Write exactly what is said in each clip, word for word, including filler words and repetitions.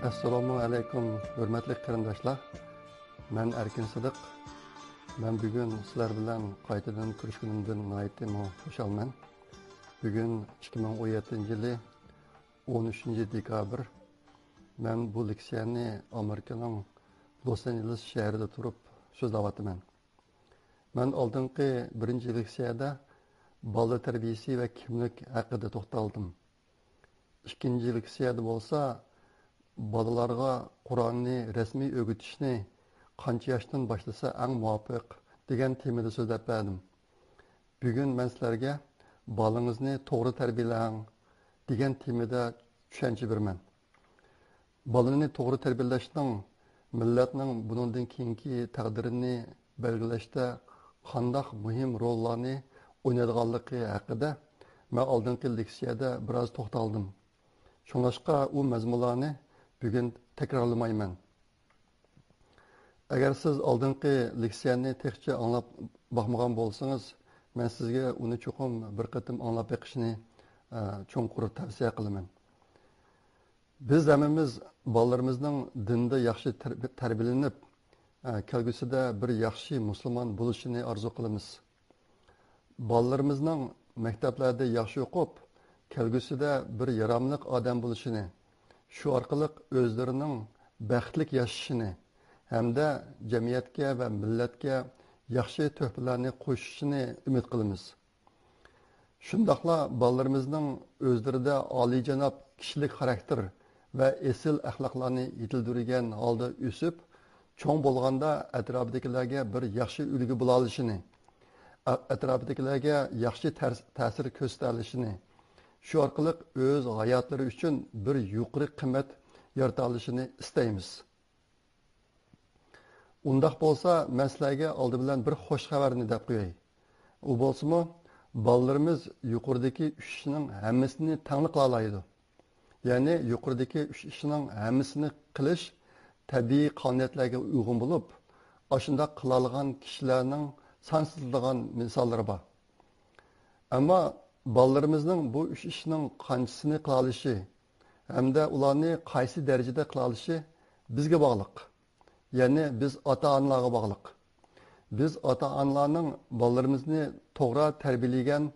ئەسسالامۇ ئەلەيكۇم، ھۆرمەتلىك قېرىنداشلار. مەن ئەركىن سىدىق. مەن بۈگۈن سىلەر بىلەن قايتىدىن كۆرۈشكىنىمدىن ناھايىتىمۇ خۇشالمەن. بۈگۈن ئىككى مىڭ ئون يەتتىنچى يىلى ئون ئۈچىنچى دېكابىر. مەن بۇ لېكسىيەنى ئامېرىكىنىڭ لوس ئانژېلېس شەھىرىدە تۇرۇپ سۆزلەۋاتىمەن. مەن ئالدىنقى بىرىنچى لېكسىيەدە بالا تەربىيىسى ۋە كىملىك ھەققىدە توختالدىم. ئىككىنچى لېكسىيەدە بولسا بالىلارغا قۇرئاننى رەسمىي ئۆگىتىشنى قانچە ياشتىن باشلىسا ئەڭ مۇۋاپىق دېگەن تېمىدا سۆزلەپ بەردىم. بۈگۈن مەن سىلەرگە بالىڭىزنى توغرا تەربىيەلەڭ دېگەن تېمىدا چۈشەنچە بېرىمەن. بالىنى توغرا تەربىيەلەشنىڭ مىللەتنىڭ بۇنىڭدىن كېيىنكى تەقدىرىنى بەلگىلەشتە قانداق مۇھىم روللارنى ئوينايدىغانلىقى ھەققىدە مەن ئالدىنقى لېكسىيەدە بىراز توختالدىم. شۇڭلاشقا ئۇ مەزمۇنلارنى بۈگۈن تەكرارلىمايمەن. ئەگەر سىز ئالدىنقى لېكسىيەنى تېخىچە ئاڭلاپ باقمىغان بولسىڭىز، مەن سىزگە ئۇنى چوقۇم بىر قېتىم ئاڭلاپ بېقىشنى، ئە، چوڭقۇر تەۋسىيە قىلىمەن. بىز ھەممىمىز بالىلىرىمىزنىڭ دىندا ياخشى تەربىيەلىنىپ، كەلگۈسىدە بىر ياخشى مۇسۇلمان بولۇشىنى ئارزۇ قىلىمىز. بالىلىرىمىزنىڭ مەكتەپلەردە ياخشى ئوقۇپ، كەلگۈسىدە بىر ياراملىق ئادەم بولۇشىنى، شۇ ئارقىلىق ئۆزلىرىنىڭ بەختلىك ياشىشىنى ھەمدە جەمئىيەتكە ۋە مىللەتكە ياخشى تۆھپىلەرنى قوشۇشىنى ئۈمىد قىلىمىز. شۇنداقلا بالىلىرىمىزنىڭ ئۆزلىرىدە ئالىيجاناب كىشىلىك خاراكتېر ۋە ئېسىل ئەخلاقلارنى يېتىلدۈرگەن ھالدا ئۆسۈپ، چوڭ بولغاندا ئەتراپىدىكىلەرگە بىر ياخشى ئۈلگە بولالىشىنى، ئە-، ئەتراپىدىكىلەرگە ياخشى تەس-، تەسىر كۆرسىتەلىشىنى، شۇ ئارقىلىق ئۆز ھاياتلىرى ئۈچۈن بىر يۇقىرى قىممەت يارىتالىشىنى ئىستەيمىز. ئۇنداق بولسا، مەن سىلەرگە ئالدى بىلەن بىر خوش خەۋەرنى دەپ قوياي. ئۇ بولسىمۇ، بالىلىرىمىز يۇقىرىدىكى ئۈچ ئىشنىڭ ھەممىسىنى تەڭلا قىلالايدۇ. يەنى يۇقىرىدىكى ئۈچ ئىشنىڭ ھەممىسىنى قىلىش تەبىئىي قانۇنىيەتلەرگە ئۇيغۇن بولۇپ، ئاشۇنداق قىلالىغان كىشىلەرنىڭ سانسىزلىغان مىساللىرى بار. ئەمما بالىلىرىمىزنىڭ بۇ ئۈچ ئىشنىڭ قانچىسىنى قىلالىشى ھەمدە ئۇلارنى قايسى دەرىجىدە قىلالىشى بىزگە باغلىق. يەنى بىز ئاتا-ئانىلارغا باغلىق. بىز ئاتا-ئانىلارنىڭ بالىلىرىمىزنى توغرا تەربىيەلىگەن،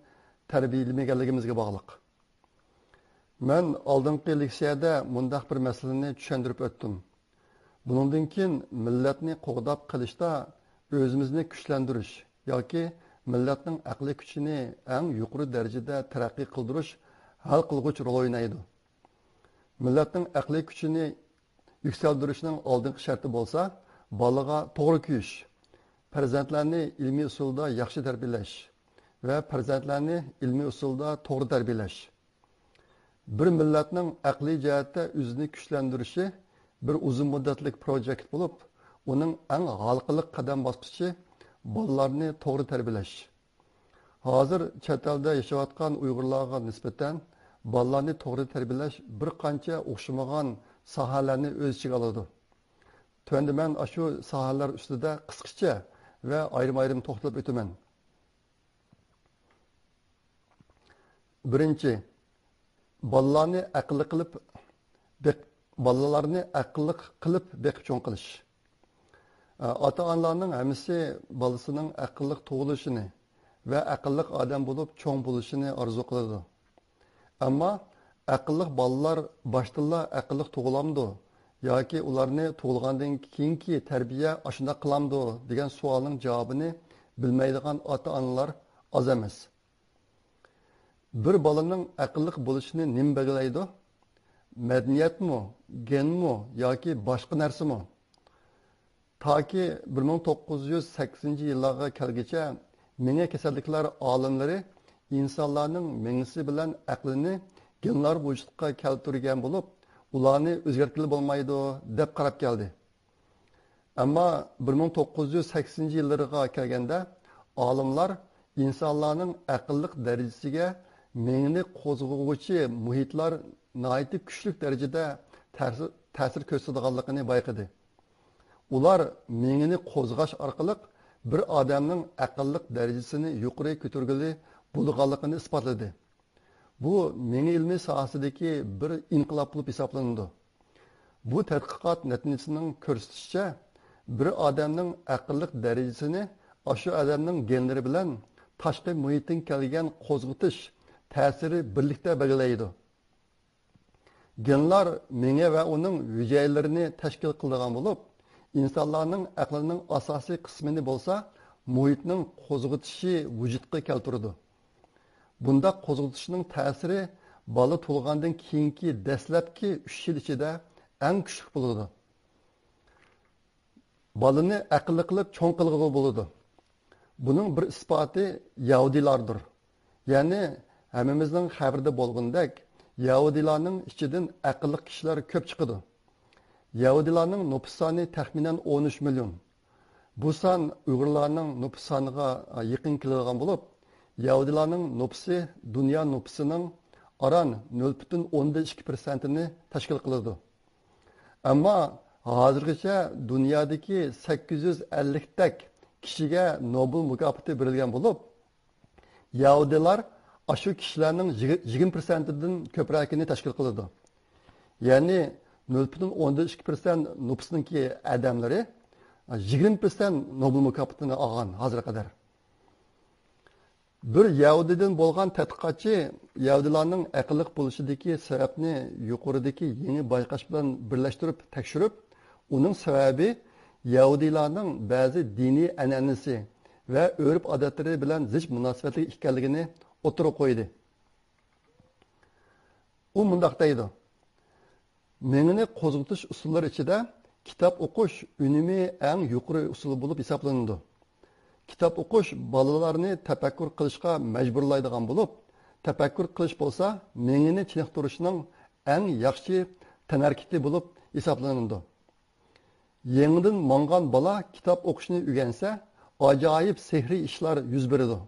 تەربىيەلىمىگەنلىكىمىزگە باغلىق. مەن ئالدىنقى لېكسىيەدە مۇنداق بىر مەسىلىنى چۈشەندۈرۈپ ئۆتتۈم. بۇنىڭدىن كېيىن مىللەتنى قوغداپ قېلىشتا ئۆزىمىزنى كۈچلەندۈرۈش ياكى مىللەتنىڭ ئەقلىي كۈچىنى ئەڭ يۇقىرى دەرىجىدە تەرەققىي قىلدۇرۇش ھەل قىلغۇچ رول ئوينايدۇ. مىللەتنىڭ ئەقلىي كۈچىنى يۈكسەلدۈرۈشنىڭ ئالدىنقى شەرتى بولسا، بالىغا توغرا كۆيۈش، پەرزەنتلەرنى ئىلمىي ئۇسۇلدا ياخشى تەربىيەلەش ۋە پەرزەنتلەرنى ئىلمىي ئۇسۇلدا توغرا تەربىيەلەش. بىر مىللەتنىڭ ئەقلىي جەھەتتە ئۆزىنى كۈچلەندۈرۈشى بىر ئۇزۇن مۇددەتلىك پروجېكت بولۇپ، ئۇنىڭ ئەڭ ھالقىلىق قەدەم باسقۇچى بالىلارنى توغرا تەربىيەلەش. ھازىر چەت ئەلدە ياشاۋاتقان ئۇيغۇرلارغا نىسبەتەن بالىلارنى توغرا تەربىيەلەش بىر قانچە ئوخشىمىغان ساھەلەرنى ئۆز ئىچىگە ئالىدۇ. تۆۋەندە مەن ئاشۇ ساھەلەر ئۈستىدە قىسقىچە ۋە ئايرىم-ئايرىم توختىلىپ ئۆتىمەن. بىرىنچى، بالىلارنى ئەقىللىق قىلىپ بېق-، بالىلارنى ئەقىللىق قىلىپ بېقىپ چوڭ قىلىش. ئاتا-ئانىلارنىڭ ھەممىسى بالىسىنىڭ ئەقىللىق تۇغۇلۇشىنى ۋە ئەقىللىق ئادەم بولۇپ چوڭ بولۇشىنى ئارزۇ قىلىدۇ. ئەمما ئەقىللىق بالىلار باشتىنلا ئەقىللىق تۇغۇلامدۇ ياكى ئۇلارنى تۇغۇلغاندىن كېيىنكى تەربىيە ئاشۇنداق قىلامدۇ دېگەن سوئالنىڭ جاۋابىنى بىلمەيدىغان ئاتا-ئانىلار ئاز ئەمەس. بىر بالىنىڭ ئەقىللىق بولۇشىنى نېمە بەلگىلەيدۇ؟ مەدەنىيەتمۇ، گېنمۇ ياكى باشقا نەرسىمۇ؟ تاكى بىر مىڭ توققۇز يۈز سەككىزىنچى يىللارغا كەلگۈچە مېڭە كېسەللىكلەر ئالىملىرى ئىنسانلارنىڭ مېڭىسى بىلەن ئەقلىنى گېنلار ۋۇجۇدقا كەلتۈرگەن بولۇپ، ئۇلارنى ئۆزگەرتكىلى بولمايدۇ، دەپ قاراپ كەلدى. ئەمما بىر مىڭ توققۇز يۈز سەككىزىنچى يىللىرىغا كەلگەندە، ئالىملار ئىنسانلارنىڭ ئەقىللىق دەرىجىسىگە مېڭىنى قوزغىغۇچى مۇھىتلار ناھايىتى كۈچلۈك دەرىجىدە تەسىر، تەسىر كۆرسىتىدىغانلىقىنى بايقىدى. ئۇلار مېڭىنى قوزغاش ئارقىلىق بىر ئادەمنىڭ ئەقىللىق دەرىجىسىنى يۇقىرى كۆتۈرگىلى بولىدىغانلىقىنى ئىسپاتلىدى. بۇ مېڭە ئىلمى ساھەسىدىكى بىر ئىنقىلاب بولۇپ ھېسابلىنىدۇ. بۇ تەتقىقات نەتىجىسىنىڭ كۆرسىتىشىچە، بىر ئادەمنىڭ ئەقىللىق دەرىجىسىنى ئاشۇ ئادەمنىڭ گېنلىرى بىلەن تاشقى مۇھىتتىن كەلگەن قوزغىتىش تەسىرى بىرلىكتە بەلگىلەيدۇ. گېنلار مېڭە ۋە ئۇنىڭ ھۈجەيرىلىرىنى تەشكىل قىلىدىغان بولۇپ، ئىنسانلارنىڭ ئەقلىنىڭ ئاساسىي قىسمىنى بولسا مۇھىتنىڭ قوزغىتىشى ۋۇجۇدقا كەلتۈرىدۇ. بۇنداق قوزغىتىشنىڭ تەسىرى بالا تۇغۇلغاندىن كېيىنكى دەسلەپكى ئۈچ يىل ئىچىدە ئەڭ كۈچلۈك بولىدۇ. بالىنى ئەقىللىق قىلىپ چوڭ قىلغىلى بولىدۇ. بۇنىڭ بىر ئىسپاتى يەھۇدىيلاردۇر. يەنى ھەممىمىزنىڭ خەۋىرىدە بولغىنىدەك، يەھۇدىيلارنىڭ ئىچىدىن ئەقىللىق كىشىلەر كۆپ چىقىدۇ. يەھۇدىيلارنىڭ نوپۇس سانى تەخمىنەن ئون ئۈچ مىليون. بۇ سان ئۇيغۇرلارنىڭ نوپۇس سانىغا يېقىن كېلىدىغان بولۇپ، يەھۇدىيلارنىڭ نوپۇسى دۇنيا نوپۇسىنىڭ ئاران نۆل پۈتۈن ئوندىن ئىككى پىرسەنتىنى تەشكىل قىلىدۇ. ئەمما ھازىرغىچە دۇنيادىكى سەككىز يۈز ئەللىكتەك كىشىگە نوبېل مۇكاپاتى بېرىلگەن بولۇپ، يەھۇدىيلار ئاشۇ كىشىلەرنىڭ يىگىرمە پىرسەنتىدىن كۆپرەكىنى تەشكىل قىلىدۇ. يەنى نۆل پۈتۈن ئوندىن ئىككى پىرسەنت نوپۇسنىڭكى ئادەملىرى يىگىرمە پىرسەنت نوبېل مۇكاپاتىنى ئالغان ھازىرغا قەدەر. بىر يەھۇدىيدىن بولغان تەتقىقاتچى يەھۇدىيلارنىڭ ئەقىللىق بولۇشىدىكى سەۋەبنى يۇقىرىدىكى يېڭى بايقاش بىلەن بىرلەشتۈرۈپ تەكشۈرۈپ، ئۇنىڭ سەۋەبى يەھۇدىيلارنىڭ بەزى دىنىي ئەنئەنىسى ۋە ئۆرپ-ئادەتلىرى بىلەن زىچ مۇناسىۋەتلىك ئىكەنلىكىنى ئوتتۇرىغا قويدى. ئۇ مۇنداق دەيدۇ: مېڭىنى قوزغىتىش ئۇسۇللىرى ئىچىدە كىتاب ئوقۇش ئۈنۈمى ئەڭ يۇقىرى ئۇسۇل بولۇپ ھېسابلىنىدۇ. كىتاب ئوقۇش بالىلارنى تەپەككۇر قىلىشقا مەجبۇرلايدىغان بولۇپ، تەپەككۇر قىلىش بولسا مېڭىنى چېنىقتۇرۇشنىڭ ئەڭ ياخشى تەنھەرىكىتى بولۇپ ھېسابلىنىدۇ. يېڭىدىن ماڭغان بالا كىتاب ئوقۇشنى ئۆگەنسە، ئاجايىپ سېھرىي ئىشلار يۈز بېرىدۇ.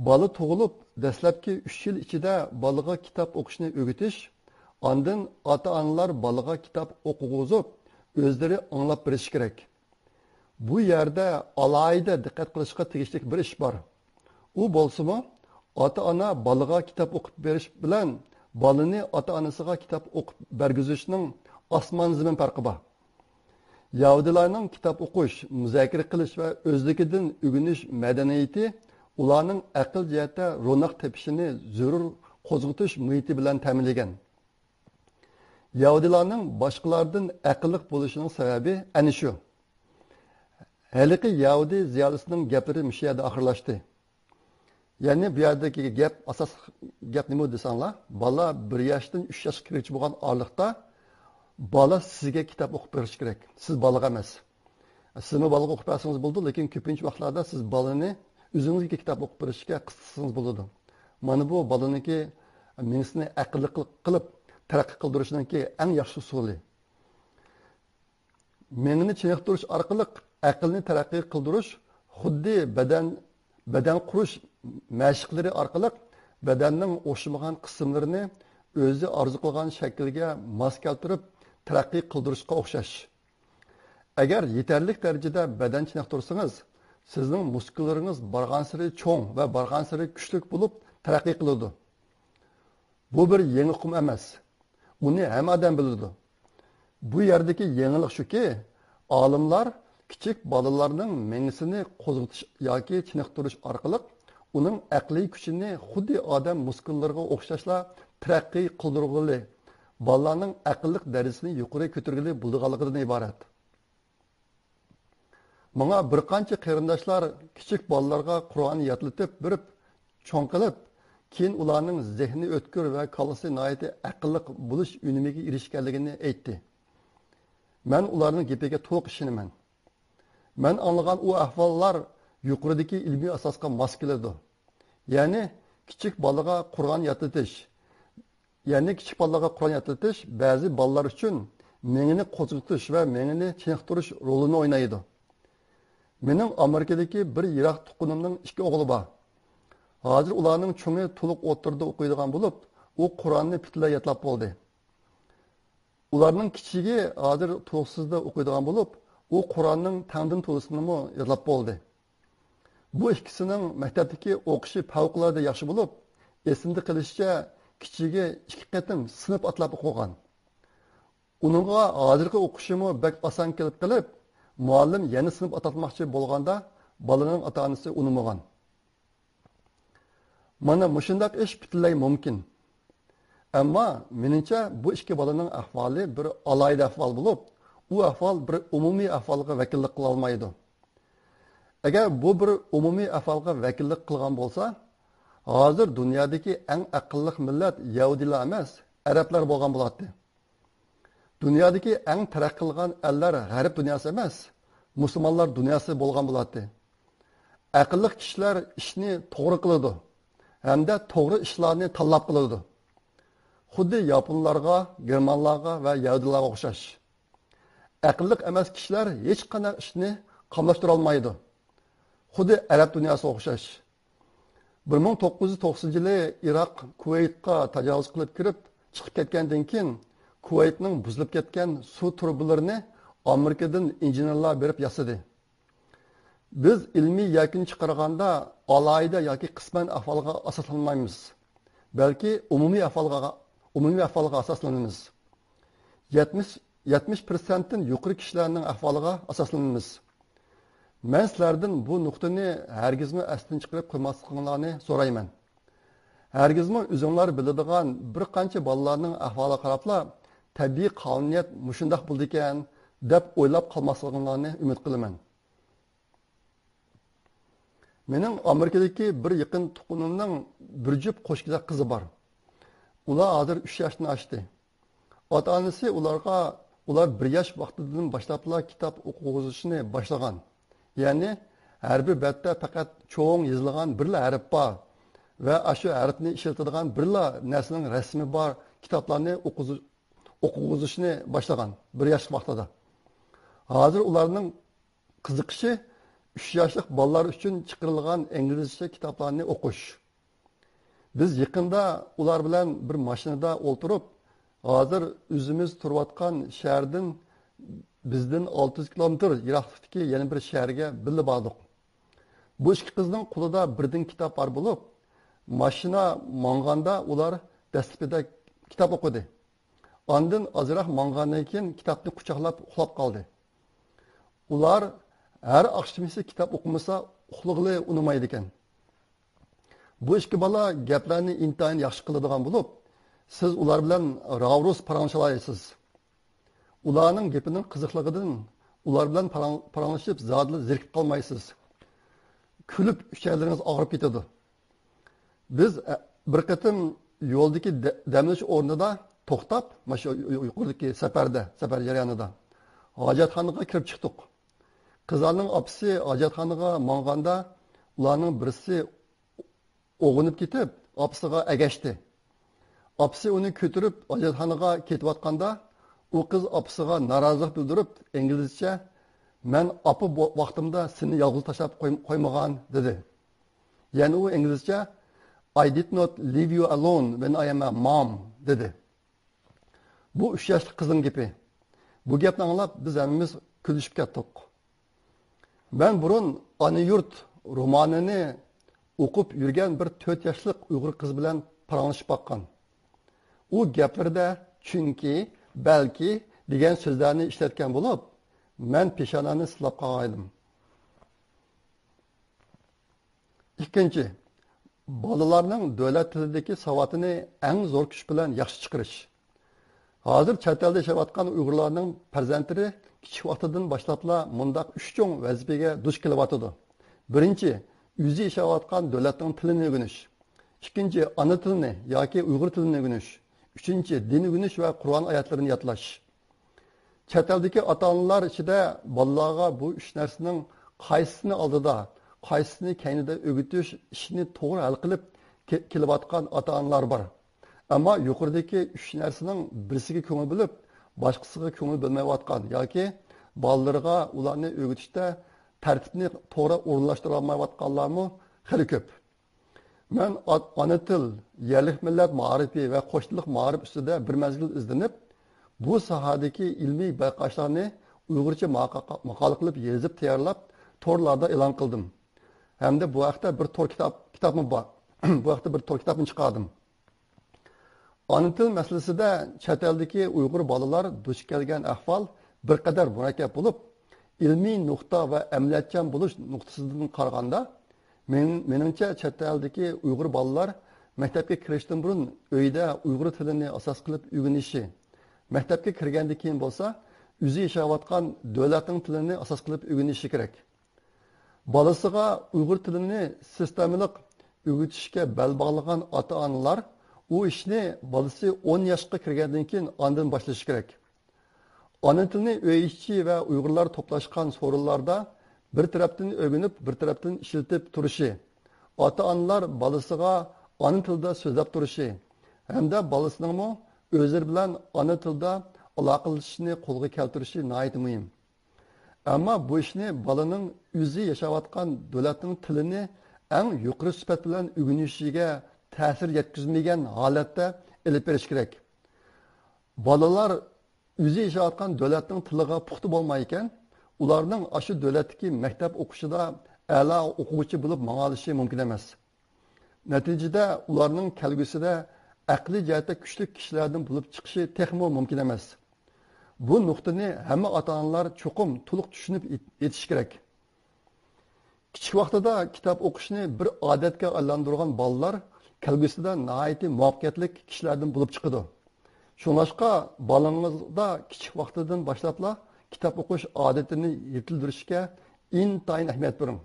بالا تۇغۇلۇپ، دەسلەپكى ئۈچ يىل ئىچىدە بالىغا كىتاب ئوقۇشنى ئۆگىتىش، ئاندىن ئاتا-ئانىلار بالىغا كىتاب ئوقۇغۇزۇپ، ئۆزلىرى ئاڭلاپ بېرىشى كېرەك. بۇ يەردە ئالاھىدە دىققەت قىلىشقا تېگىشلىك بىر ئىش بار. ئۇ بولسىمۇ، ئاتا-ئانا بالىغا كىتاب ئوقۇپ بېرىش بىلەن بالىنى ئاتا-ئانىسىغا كىتاب ئوقۇپ بەرگۈزۈشنىڭ ئاسمان-زېمىن پەرقى بار. يەھۇدىيلارنىڭ كىتاب ئوقۇش، مۇزاكىرە قىلىش ۋە ئۆزلۈكىدىن ئۆگىنىش مەدەنىيىتى ئۇلارنىڭ ئەقىل جەھەتتە روناق تېپىشىنى زۆرۈر قوزغىتىش مۇھىتى بىلەن تەمىنلىگەن. يەھۇدىيلارنىڭ باشقىلاردىن ئەقىللىق بولۇشىنىڭ سەۋەبى ئەنە شۇ. ھېلىقى يەھۇدىي زىيالىيسىنىڭ گەپلىرى مۇشۇ يەردە ئاخىرلاشتى. يەنى بۇ يەردىكى گەپ، ئاساسلىق گەپ نېمە دېسەڭلار، بالا بىر ياشتىن ئۈچ ياشقا كىرگۈچە بولغان ئارىلىقتا بالا سىزگە كىتاب ئوقۇپ بېرىشى كېرەك. سىز بالىغا ئەمەس. سىزمۇ بالىغا ئوقۇپ بەرسىڭىز بولىدۇ، لېكىن كۆپىنچە ۋاقىتلاردا سىز بالىنى ئۆزىڭىزگە كىتاب ئوقۇپ بېرىشكە قىستىسىڭىز بولىدۇ. مانا بۇ بالىنىڭكى مېڭىسىنى ئەقىللىق قىلىپ تەرەققىي قىلدۇرۇشنىڭكى ئەڭ ياخشى ئۇسۇلى. مېڭىنى چېنىقتۇرۇش ئارقىلىق ئەقىلنى تەرەققىي قىلدۇرۇش خۇددى بەدەن، بەدەن قۇرۇش مەشىقلىرى ئارقىلىق بەدەننىڭ ئوخشىمىغان قىسىملىرىنى ئۆزى ئارزۇ قىلغان شەكىلگە ماس كەلتۈرۈپ تەرەققىي قىلدۇرۇشقا ئوخشاش. ئەگەر يېتەرلىك دەرىجىدە بەدەن چېنىقتۇرسىڭىز، سىزنىڭ مۇسكۇللىرىڭىز بارغانسېرى چوڭ ۋە بارغانسېرى كۈچلۈك بولۇپ تەرەققىي قىلىدۇ. بۇ بىر يېڭى ئۇقۇم ئەمەس. ئۇنى ھەممە ئادەم بىلىدۇ. بۇ يەردىكى يېڭىلىق شۇكى، ئالىملار كىچىك بالىلارنىڭ مېڭىسىنى قوزغىتىش ياكى چېنىقتۇرۇش ئارقىلىق ئۇنىڭ ئەقلىي كۈچىنى خۇددى ئادەم مۇسكۇللىرىغا ئوخشاشلا تەرەققىي قىلدۇرغىلى، بالىلارنىڭ ئەقىللىق دەرىجىسىنى يۇقىرى كۆتۈرگىلى بولىدىغانلىقىدىن ئىبارەت. ماڭا بىر قانچە قېرىنداشلار كىچىك بالىلارغا قۇرئان يادلىتىپ بېرىپ، چوڭ قىلىپ، كېيىن ئۇلارنىڭ زېھنى ئۆتكۈر ۋە كاللىسى ناھايىتى ئەقىللىق بولۇش ئۈنۈمىگە ئېرىشكەنلىكىنى ئېيتتى. مەن ئۇلارنىڭ گېپىگە تولۇق ئىشىنىمەن. مەن ئاڭلىغان ئۇ ئەھۋاللار يۇقىرىدىكى ئىلمىي ئاساسقا ماس كېلىدۇ. يەنى كىچىك بالىغا قۇرئان يادلىتىش، يەنى كىچىك بالىلارغا قۇرئان يادلىتىش بەزى بالىلار ئۈچۈن مېڭىنى قوزغىتىش ۋە مېڭىنى چېنىقتۇرۇش رولىنى ئوينايدۇ. مېنىڭ ئامېرىكىدىكى بىر يىراق تۇغقىنىمنىڭ ئىككى ئوغلى بار. ھازىر ئۇلارنىڭ چوڭى تولۇق ئوتتۇرىدا ئوقۇيدىغان بولۇپ، ئۇ قۇرئاننى پۈتۈنلەي يادلاپ بولدى. ئۇلارنىڭ كىچىكى ھازىر تولۇقسىزدا ئوقۇيدىغان بولۇپ، ئۇ قۇرئاننىڭ تەڭدىن تولىسىنىمۇ يادلاپ بولدى. بۇ ئىككىسىنىڭ مەكتەپتىكى ئوقۇشى پەۋقۇلئاددە ياخشى بولۇپ، ئېسىمدە قېلىشىچە، كىچىكى ئىككى قېتىم سىنىپ ئاتلاپ ئوقۇغان. ئۇنىڭغا ھازىرقى ئوقۇشىمۇ بەك ئاسان كېلىپ قېلىپ، مۇئەللىم يەنە سىنىپ ئاتاتماقچى بولغاندا، بالىنىڭ ئاتا-ئانىسى ئۇنىمىغان. مانا مۇشۇنداق ئىش پۈتۈنلەي مۇمكىن. ئەمما مېنىڭچە بۇ ئىككى بالىنىڭ ئەھۋالى بىر ئالاھىدە ئەھۋال بولۇپ، ئۇ ئەھۋال بىر ئومۇمىي ئەھۋالغا ۋەكىللىك قىلالمايدۇ. ئەگەر بۇ بىر ئومۇمىي ئەھۋالغا ۋەكىللىك قىلغان بولسا، ھازىر دۇنيادىكى ئەڭ ئەقىللىق مىللەت يەھۇدىيلار ئەمەس، ئەرەبلەر بولغان بولاتتى. دۇنيادىكى ئەڭ تەرەققىي قىلغان ئەللەر غەرب دۇنياسى ئەمەس، مۇسۇلمانلار دۇنياسى بولغان بولاتتى. ئەقىللىق كىشىلەر ئىشنى توغرا قىلىدۇ ھەمدە توغرا ئىشلارنى تاللاپ قىلىدۇ. خۇددى ياپونلارغا، گېرمانلارغا ۋە يەھۇدىيلارغا ئوخشاش. ئەقىللىق ئەمەس كىشىلەر ھېچقانداق ئىشنى قاملاشتۇرالمايدۇ. خۇددى ئەرەب دۇنياسىغا ئوخشاش. بىر مىڭ توققۇز يۈز توقسىنىنچى يىلى ئىراق كۇۋەيتقا تاجاۋۇز قىلىپ كىرىپ، چىقىپ كەتكەندىن كېيىن، كۇۋەيتنىڭ بۇزۇلۇپ كەتكەن سۇ تۇرۇبىلىرىنى ئامېرىكىدىن ئىنژېنېرلار بېرىپ ياسىدى. بىز ئىلمىي يەكۈن چىقارغاندا ئالاھىدە ياكى قىسمەن ئەھۋالغا ئاساسلانمايمىز، بەلكى ئومۇمىي ئەھۋالغا، ئومۇمىي ئەھۋالغا ئاساسلىنىمىز. يەتمىش، يەتمىش پىرسەنتتىن يۇقىرى كىشىلەرنىڭ ئەھۋالىغا ئاساسلىنىمىز. مەن سىلەردىن بۇ نۇقتىنى ھەرگىزمۇ ئەستىن چىقىرىپ قويماسلىقىڭلارنى سورايمەن. ھەرگىزمۇ ئۆزۈڭلار بىلىدىغان بىر قانچە بالىلارنىڭ ئەھۋالىغا قاراپلا، تەبىئىي قانۇنىيەت مۇشۇنداق بولىدىكەن، دەپ ئويلاپ قالماسلىقىڭلارنى ئۈمىد قىلىمەن. مېنىڭ ئامېرىكىدىكى بىر يېقىن تۇغقىنىمنىڭ بىر جۈپ قوشكېزەك قىزى بار. ئۇلار ھازىر ئۈچ ياشتىن ئاشتى. ئاتا-ئانىسى ئۇلارغا، ئۇلار بىر ياش ۋاقتىدىن باشلاپلا كىتاب ئوقۇغۇزۇشنى باشلىغان. يەنى ھەر بىر بەتتە پەقەت چوڭ يېزىلغان بىرلا ھەرپ بار ۋە ئاشۇ ھەرپنى ئىشلىتىدىغان بىرلا نەرسىنىڭ رەسىمى بار كىتابلارنى ئوقۇزۇ-، ئوقۇغۇزۇشنى باشلىغان بىر ياش ۋاقتىدا. ھازىر ئۇلارنىڭ قىزىقىشى ئۈچ ياشلىق بالىلار ئۈچۈن چىقىرىلغان ئىنگلىزچە كىتابلارنى ئوقۇش. بىز يېقىندا ئۇلار بىلەن بىر ماشىنىدا ئولتۇرۇپ، ھازىر ئۆزىمىز تۇرۇۋاتقان شەھەردىن بىزدىن ئالتە يۈز كىلومېتىر يىراقلىقتىكى يەنە بىر شەھەرگە بىللە باردۇق. بۇ ئىككى قىزنىڭ قولىدا بىردىن كىتاب بار بولۇپ، ماشىنا ماڭغاندا ئۇلار دەسلىپىدە كىتاب ئوقۇدى. ئاندىن ئازراق ماڭغاندىن كېيىن كىتابنى قۇچاقلاپ ئۇخلاپ قالدى. ئۇلار ھەر ئاخشىمىسى كىتاب ئوقۇمىسا ئۇخلىغىلى ئۇنىمايدىكەن. بۇ ئىككى بالا گەپلەرنى ئىنتايىن ياخشى قىلىدىغان بولۇپ، سىز ئۇلار بىلەن راۋۇرۇس پاراڭلىشالايسىز. ئۇلارنىڭ گېپىنىڭ قىزىقلىقىدىن ئۇلار بىلەن پاراڭ-، پاراڭلىشىپ زادىلا زېرىكىپ قالمايسىز. كۈلۈپ ئۈچەيلىرىڭىز ئاغرىپ كېتىدۇ. بىز، ئە، بىر قېتىم يولدىكى دە-، دەم ئېلىش ئورنىدا توختاپ، مانا شۇ يۇ-، يۇقىرىدىكى سەپەردە، سەپەر جەريانىدا ھاجەتخانىغا كىرىپ چىقتۇق. قىزلارنىڭ ئاپىسى ھاجەتخانىغا ماڭغاندا، ئۇلارنىڭ بىرسى ئويغىنىپ كېتىپ، ئاپىسىغا ئەگەشتى. ئاپىسى ئۇنى كۆتۈرۈپ ھاجەتخانىغا كېتىۋاتقاندا، ئۇ قىز ئاپىسىغا نارازىلىق بىلدۈرۈپ، ئىنگلىزچە، «مەن ئاپا بو-، ۋاقتىمدا سېنى يالغۇز تاشلاپ قوي-، قويمىغان» دېدى. يەنە ئۇ ئىنگلىزچە، «I did not leave you alone when I am a mom» دېدى. بۇ ئۈچ ياشلىق قىزنىڭ گېپى. بۇ گەپنى ئاڭلاپ، بىز ھەممىمىز كۈلۈشۈپ كەتتۇق. مەن بۇرۇن «ئانا يۇرت» رومانىنى ئوقۇپ يۈرگەن بىر تۆت ياشلىق ئۇيغۇر قىز بىلەن پاراڭلىشىپ باققان. ئۇ گەپلىرىدە «چۈنكى»، «بەلكى» دېگەن سۆزلەرنى ئىشلەتكەن بولۇپ، مەن پېشانامنى سىلاپ قالغانىدىم. ئىككىنچى، بالىلارنىڭ دۆلەت تىلىدىكى ساۋاتىنى ئەڭ زور كۈچ بىلەن ياخشى چىقىرىش. ھازىر چەت ئەلدە ياشاۋاتقان ئۇيغۇرلارنىڭ پەرزەنتلىرى كىچىك ۋاقتىدىن باشلاپلا مۇنداق ئۈچ چوڭ ۋەزىپىگە دۇچ كېلىۋاتىدۇ. بىرىنچى، ئۆزى ياشاۋاتقان دۆلەتنىڭ تىلىنى ئۆگىنىش. ئىككىنچى، ئانا تىلىنى ياكى ئۇيغۇر تىلىنى ئۆگىنىش. ئۈچىنچى، دىن ئۆگىنىش ۋە قۇرئان ئايەتلىرىنى يادلاش. چەت ئەلدىكى ئاتا-ئانىلار ئىچىدە بالىلارغا بۇ ئۈچ نەرسىنىڭ قايسىسىنى ئالدىدا، قايسىسىنى كەينىدە ئۆگىتىش ئىشىنى توغرا ھەل قىلىپ كېلىۋاتقان ئاتا-ئانىلار بار. ئەمما يۇقىرىدىكى ئۈچ نەرسىنىڭ بىرسىگە كۆڭۈل بۆلۈپ، باشقىسىغا كۆڭۈل بۆلمەيۋاتقان ياكى بالىلىرىغا ئۇلارنى ئۆگىتىشتە تەرتىپنى توغرا ئورۇنلاشتۇرالمايۋاتقانلارمۇ خېلى كۆپ. مەن ئا-، ئانا تىل، يەرلىك مىللەت مائارىپى ۋە قوش تىللىق مائارىپ ئۈستىدە بىر مەزگىل ئىزدىنىپ، بۇ ساھەدىكى ئىلمىي بايقاشلارنى ئۇيغۇرچە ماقا-، ماقالە قىلىپ يېزىپ تەييارلاپ، تورلاردا ئېلان قىلدىم. ھەمدە بۇ ھەقتە بىر تور كىتاب، كىتابمۇ بار. بۇ ھەقتە بىر تور كىتابمۇ چىقاردىم. ئانا تىل مەسىلىسىدە چەت ئەلدىكى ئۇيغۇر بالىلار دۇچ كەلگەن ئەھۋال بىر قەدەر مۇرەككەپ بولۇپ، ئىلمىي نۇقتا ۋە ئەمەلىيەتچان بولۇش نۇقتىسىدىن قارىغاندا، مېن-، مېنىڭچە، چەت ئەلدىكى ئۇيغۇر بالىلار مەكتەپكە كىرىشتىن بۇرۇن ئۆيدە ئۇيغۇر تىلىنى ئاساس قىلىپ ئۆگىنىشى، مەكتەپكە كىرگەندىن كېيىن بولسا ئۆزى ياشاۋاتقان دۆلەتنىڭ تىلىنى ئاساس قىلىپ ئۆگىنىشى كېرەك. بالىسىغا ئۇيغۇر تىلىنى سىستېمىلىق ئۆگىتىشكە بەل باغلىغان ئاتا-ئانىلار ئۇ ئىشنى بالىسى ئون ياشقا كىرگەندىن كېيىن ئاندىن باشلىشى كېرەك. ئانا تىلنى ئۆي ئىچى ۋە ئۇيغۇرلار توپلاشقان سورۇنلاردا بىر تەرەپتىن ئۆگىنىپ، بىر تەرەپتىن ئىشلىتىپ تۇرۇشى، ئاتا-ئانىلار بالىسىغا ئانا تىلدا سۆزلەپ تۇرۇشى ھەمدە بالىسىنىڭمۇ ئۆزلىرى بىلەن ئانا تىلدا ئالاقىلىشىشىنى قولغا كەلتۈرۈشى ناھايىتى مۇھىم. ئەمما بۇ ئىشنى بالىنىڭ ئۆزى ياشاۋاتقان دۆلەتنىڭ تىلىنى ئەڭ يۇقىرى سۈپەت بىلەن ئۆگىنىشىگە تەسىر يەتكۈزمىگەن ھالەتتە ئېلىپ بېرىش كېرەك. بالىلار ئۆزى ياشاۋاتقان دۆلەتنىڭ تىلىغا پۇختا بولمايكەن، ئۇلارنىڭ ئاشۇ دۆلەتتىكى مەكتەپ ئوقۇشىدا ئەلا ئوقۇغۇچى بولۇپ ماڭالىشى مۇمكىن ئەمەس. نەتىجىدە ئۇلارنىڭ كەلگۈسىدە ئەقلىي جەھەتتە كۈچلۈك كىشىلەردىن بولۇپ چىقىشى تېخىمۇ مۇمكىن ئەمەس. بۇ نۇقتىنى ھەممە ئاتا-ئانىلار چوقۇم تولۇق چۈشىنىپ يېتىشى كېرەك. كىچىك ۋاقتىدا كىتاب ئوقۇشنى بىر ئادەتكە ئايلاندۇرغان بالىلار كەلگۈسىدە ناھايىتى مۇۋەپپەقىيەتلىك كىشىلەردىن بولۇپ چىقىدۇ. شۇڭلاشقا بالىڭىزدا كىچىك ۋاقتىدىن باشلاپلا كىتاب ئوقۇش ئادىتىنى يېتىلدۈرۈشكە ئىنتايىن ئەھمىيەت بېرىڭ.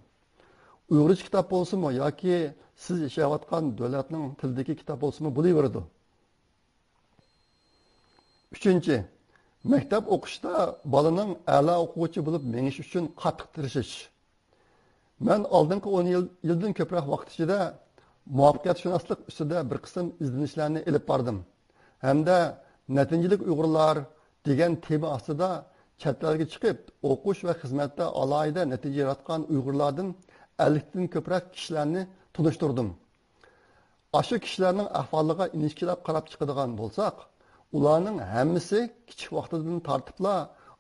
ئۇيغۇرچە كىتاب بولسىمۇ ياكى سىز ياشاۋاتقان دۆلەتنىڭ تىلىدىكى كىتاب بولسىمۇ بولۇۋېرىدۇ. ئۈچىنچى، مەكتەپ ئوقۇشتا بالىنىڭ ئەلا ئوقۇغۇچى بولۇپ مېڭىش ئۈچۈن قاتتىق تىرىشىش. مەن ئالدىنقى ئون يىل، يىلدىن كۆپرەك ۋاقىت ئىچىدە مۇۋەپپەقىيەتشۇناسلىق ئۈستىدە بىر قىسىم ئىزدىنىشلەرنى ئېلىپ باردىم ھەمدە نەتىجىلىك ئۇيغۇرلار دېگەن تېما ئاستىدا چەت ئەلگە چىقىپ، ئوقۇش ۋە خىزمەتتە ئالاھىدە نەتىجە ياراتقان ئۇيغۇرلاردىن ئەللىكتىن كۆپرەك كىشىلەرنى تونۇشتۇردۇم. ئاشۇ كىشىلەرنىڭ ئەھۋالىغا ئىنچىكىلەپ قاراپ چىقىدىغان بولساق، ئۇلارنىڭ ھەممىسى كىچىك ۋاقتىدىن تارتىپلا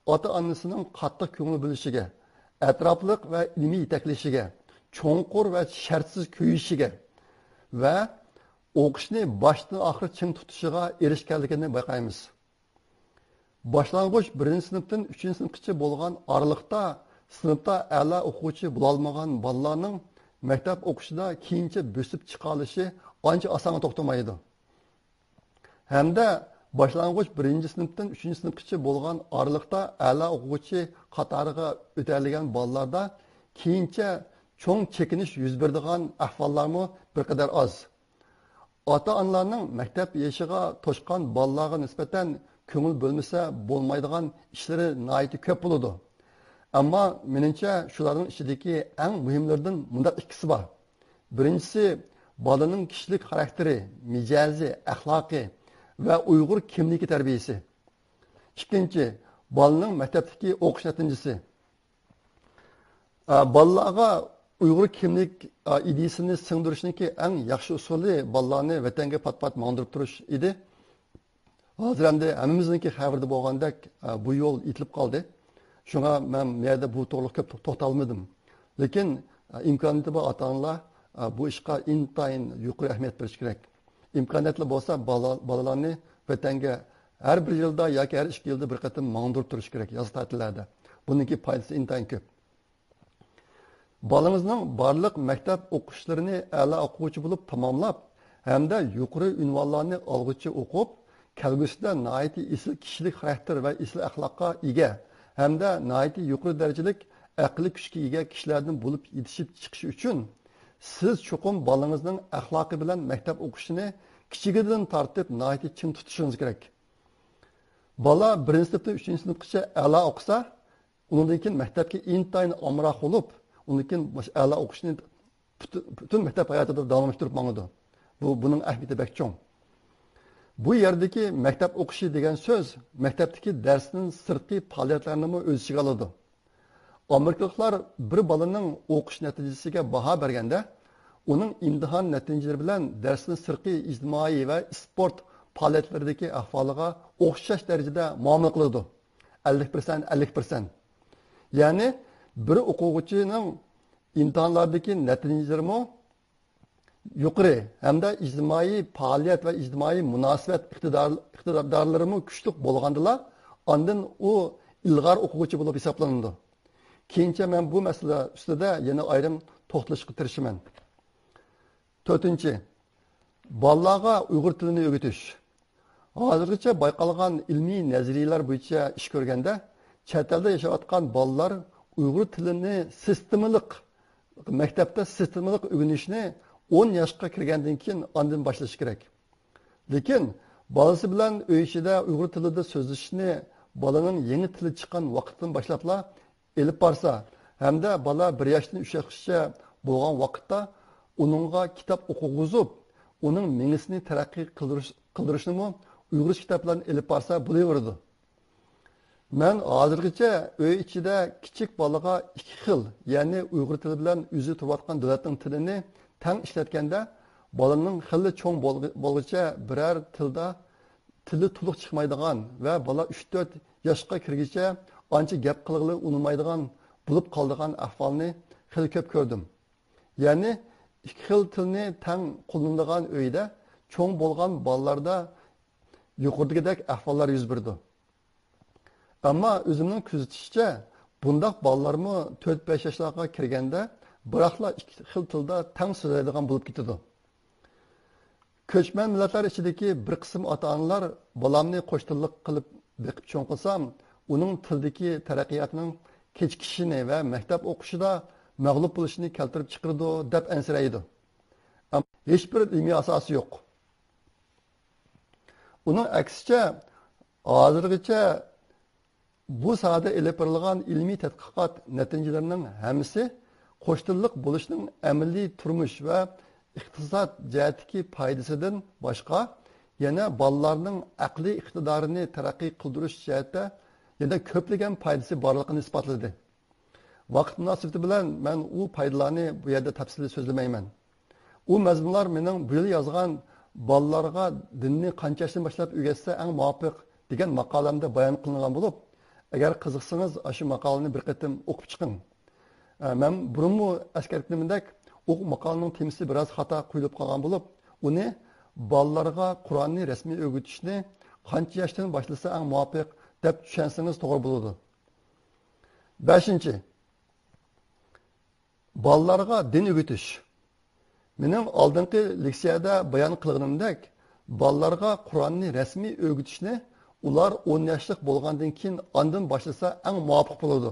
ئاتا-ئانىسىنىڭ قاتتىق كۆڭۈل بۆلۈشىگە، ئەتراپلىق ۋە ئىلمىي يېتەكلىشىگە، چوڭقۇر ۋە شەرتسىز كۆيۈشىگە ۋە ئوقۇشنى باشتىن ئاخىر چىڭ تۇتۇشىغا ئېرىشكەنلىكىنى بايقايمىز. باشلانغۇچ بىرىنچى سىنىپتىن ئۈچىنچى سىنىپقىچە بولغان ئارىلىقتا سىنىپتا ئەلا ئوقۇغۇچى بولالمىغان بالىلارنىڭ مەكتەپ ئوقۇشىدا كېيىنچە بۆسۈپ چىقالىشى ئانچە ئاسانغا توختىمايدۇ. ھەمدە باشلانغۇچ بىرىنچى سىنىپتىن ئۈچىنچى سىنىپقىچە بولغان ئارىلىقتا ئەلا ئوقۇغۇچى قاتارىغا ئۆتەلىگەن بالىلاردا كېيىنچە چوڭ چېكىنىش يۈز بېرىدىغان ئەھۋاللارمۇ بىر قەدەر ئاز. ئاتا-ئانىلارنىڭ مەكتەپ يېشىغا توشقان بالىلارغا نىسبەتەن كۆڭۈل بۆلمىسە بولمايدىغان ئىشلىرى ناھايىتى كۆپ بولىدۇ. ئەمما مېنىڭچە شۇلارنىڭ ئىچىدىكى ئەڭ مۇھىملىرىدىن مۇنداق ئىككىسى بار. بىرىنچىسى، بالىنىڭ كىشىلىك خاراكتېرى، مىجەزى، ئەخلاقى ۋە ئۇيغۇر كىملىكى تەربىيىسى. ئىككىنچى، بالىنىڭ مەكتەپتىكى ئوقۇش نەتىجىسى. ئا، بالىلارغا ئۇيغۇر كىملىك، ئا، ئىدىيىسىنى سىڭدۈرۈشنىڭكى ئەڭ ياخشى ئۇسۇلى بالىلارنى ۋەتەنگە پات-پات ماڭدۇرۇپ تۇرۇش ئىدى. ھازىر ئەمدى ھەممىمىزنىڭكى خەۋىرىدە بولغاندەك، ئا، بۇ يول ئېتىلىپ قالدى. شۇڭا مەن بۇ يەردە بۇ توغرىلىق كۆپ تو-، توختالمىدىم. لېكىن، ئا، ئىمكانىيىتى بار ئاتا-ئانىلار، ئا، بۇ ئىشقا ئىنتايىن يۇقىرى ئەھمىيەت بېرىشى كېرەك. ئىمكانىيەتلا بولسا بالا-، بالىلارنى ۋەتەنگە ھەر بىر يىلدا ياكى ھەر ئىككى يىلدا بىر قېتىم ماڭدۇرۇپ تۇرۇشى كېرەك ياز تەتىللەردە. بۇنىڭكى پايدىسى ئىنتايىن كۆپ. بالىڭىزنىڭ بارلىق مەكتەپ ئوقۇشلىرىنى ئەلا ئوقۇغۇچى بولۇپ تاماملاپ ھەمدە يۇقىرى ئۇنۋانلارنى ئالغۇچى ئوقۇپ، كەلگۈسىدە ناھايىتى ئېسىل كىشىلىك خاراكتېر ۋە ئېسىل ئەخلاققا ئىگە ھەمدە ناھايىتى يۇقىرى دەرىجىلىك ئەقلىي كۈچكە ئىگە كىشىلەردىن بولۇپ يېتىشىپ چىقىشى ئۈچۈن، سىز چوقۇم بالىڭىزنىڭ ئەخلاقى بىلەن مەكتەپ ئوقۇشىنى كىچىكىدىن تارتىپ ناھايىتى چىڭ تۇتۇشىڭىز كېرەك. بالا بىرىنچى سىنىپتىن ئۈچىنچى سىنىپقىچە ئەلا ئوقۇسا، ئۇنىڭدىن كېيىن مەكتەپكە ئىنتايىن ئامراق بولۇپ، ئۇنىڭدىن كېيىن مۇشۇ ئەلا ئوقۇشنى پۈتۈن، پۈتۈن مەكتەپ ھاياتىدا داۋاملاشتۇرۇپ ماڭىدۇ. بۇ، بۇنىڭ ئەھمىيىتى بەك چوڭ. بۇ يەردىكى مەكتەپ ئوقۇشى دېگەن سۆز مەكتەپتىكى دەرستىن سىرتقى پائالىيەتلەرنىمۇ ئۆز ئىچىگە ئالىدۇ. ئامېرىكىلىقلار بىر بالىنىڭ ئوقۇش نەتىجىسىگە باھا بەرگەندە، ئۇنىڭ ئىمتىھان نەتىجىلىرى بىلەن دەرستىن سىرتقى ئىجتىمائىي ۋە ئىسپورت پائالىيەتلىرىدىكى ئەھۋالىغا ئوخشاش دەرىجىدە مۇئامىلە قىلىدۇ. ئەللىك پىرسەنت، ئەللىك پىرسەنت. يەنى بىر ئوقۇغۇچىنىڭ ئىمتىھانلاردىكى نەتىجىلىرىمۇ يۇقىرى ھەمدە ئىجتىمائىي پائالىيەت ۋە ئىجتىمائىي مۇناسىۋەت ئىقتىدار-، ئىقتىدارلىرىمۇ كۈچلۈك بولغاندىلا، ئاندىن ئۇ ئىلغار ئوقۇغۇچى بولۇپ ھېسابلىنىدۇ. كېيىنچە مەن بۇ مەسىلە ئۈستىدە يەنە ئايرىم توختىلىشقا تىرىشىمەن. تۆتىنچى، بالىلارغا ئۇيغۇر تىلىنى ئۆگىتىش. ھازىرغىچە بايقالغان ئىلمىي نەزەرىيەلەر بويىچە ئىش كۆرگەندە، چەت ئەلدە ياشاۋاتقان بالىلار ئۇيغۇر تىلىنى سىستېمىلىق، مەكتەپتە سىستېمىلىق ئۆگىنىشنى ئون ياشقا كىرگەندىن كېيىن ئاندىن باشلىشى كېرەك. لېكىن بالىسى بىلەن ئۆي ئىچىدە ئۇيغۇر تىلىدا سۆزلىشىشنى بالىنىڭ يېڭى تىلى چىققان ۋاقىتتىن باشلاپلا ئېلىپ بارسا ھەمدە بالا بىر ياشتىن ئۈچ ياشقىچە بولغان ۋاقىتتا ئۇنىڭغا كىتاب ئوقۇغۇزۇپ، ئۇنىڭ مېڭىسىنى تەرەققىي قىلدۇرۇش، قىلدۇرۇشنىمۇ ئۇيغۇرچە كىتاب بىلەن ئېلىپ بارسا بولۇۋېرىدۇ. مەن ھازىرغىچە ئۆي ئىچىدە كىچىك بالىغا ئىككى خىل، يەنى ئۇيغۇر تىلى بىلەن ئۆزى تۇرۇۋاتقان دۆلەتنىڭ تىلىنى تەڭ ئىشلەتكەندە، بالىنىڭ خېلى چوڭ بولغ-، بولغۇچە بىرەر تىلدا تىلى تولۇق چىقمايدىغان ۋە بالا ئۈچ تۆت ياشقا كىرگىچە ئانچە گەپ قىلغىلى ئۇنىمايدىغان بولۇپ قالىدىغان ئەھۋالنى خېلى كۆپ كۆردۈم. يەنى ئىككى خىل تىلنى تەڭ قوللىنىدىغان ئۆيدە چوڭ بولغان بالىلاردا يۇقىرىدىكىدەك ئەھۋاللار يۈز بېرىدۇ. ئەمما ئۆزۈمنىڭ كۆزىتىشىچە، بۇنداق بالىلارمۇ تۆت بەش ياشلارغا كىرگەندە بىراقلا ئىككى خىل تىلدا تەڭ سۆزلەيدىغان بولۇپ كېتىدۇ. كۆچمەن مىللەتلەر ئىچىدىكى بىر قىسىم ئاتا-ئانىلار بالامنى قوش تىللىق قىلىپ بېقىپ چوڭ قىلسام، ئۇنىڭ تىلدىكى تەرەققىياتىنىڭ كېچىكىشىنى ۋە مەكتەپ ئوقۇشىدا مەغلۇپ بولۇشىنى كەلتۈرۈپ چىقىرىدۇ دەپ ئەنسىرەيدۇ. ئەمما ھېچبىر ئىلمىي ئاساسى يوق. ئۇنىڭ ئەكسىچە، ھازىرغىچە بۇ ساھەدە ئېلىپ بېرىلغان ئىلمىي تەتقىقات نەتىجىلىرىنىڭ ھەممىسى قوش تىللىق بولۇشنىڭ ئەمەلىي تۇرمۇش ۋە ئىقتىساد جەھەتتىكى پايدىسىدىن باشقا، يەنە بالىلارنىڭ ئەقلىي ئىقتىدارىنى تەرەققىي قىلدۇرۇش جەھەتتە يەنە كۆپلىگەن پايدىسى بارلىقىنى ئىسپاتلىدى. ۋاقىت مۇناسىۋىتى بىلەن مەن ئۇ پايدىلارنى بۇ يەردە تەپسىلىي سۆزلىمەيمەن. ئۇ مەزمۇنلار مېنىڭ بۇ يىل يازغان بالىلارغا دىننى قانچە ياشتىن باشلاپ ئۆگەتسە ئەڭ مۇۋاپىق دېگەن ماقالەمدە بايان قىلىنغان بولۇپ، ئەگەر قىزىقسىڭىز، ئاشۇ ماقالىنى بىر قېتىم ئوقۇپ چىقىڭ. ئە، مەن بۇرۇنمۇ ئەسكەرتكىنىمدەك، ئۇ ماقالىنىڭ تېمىسى بىراز خاتا قويۇلۇپ قالغان بولۇپ، ئۇنى بالىلارغا قۇرئاننى رەسمىي ئۆگىتىشنى قانچە ياشتىن باشلىسا ئەڭ مۇۋاپىق دەپ چۈشەنسىڭىز توغرا بولىدۇ. بەشىنچى، بالىلارغا دىن ئۆگىتىش. مېنىڭ ئالدىنقى لېكسىيەدە بايان قىلغىنىمدەك، بالىلارغا قۇرئاننى رەسمىي ئۆگىتىشنى ئۇلار ئون ياشلىق بولغاندىن كېيىن ئاندىن باشلىسا ئەڭ مۇۋاپىق بولىدۇ.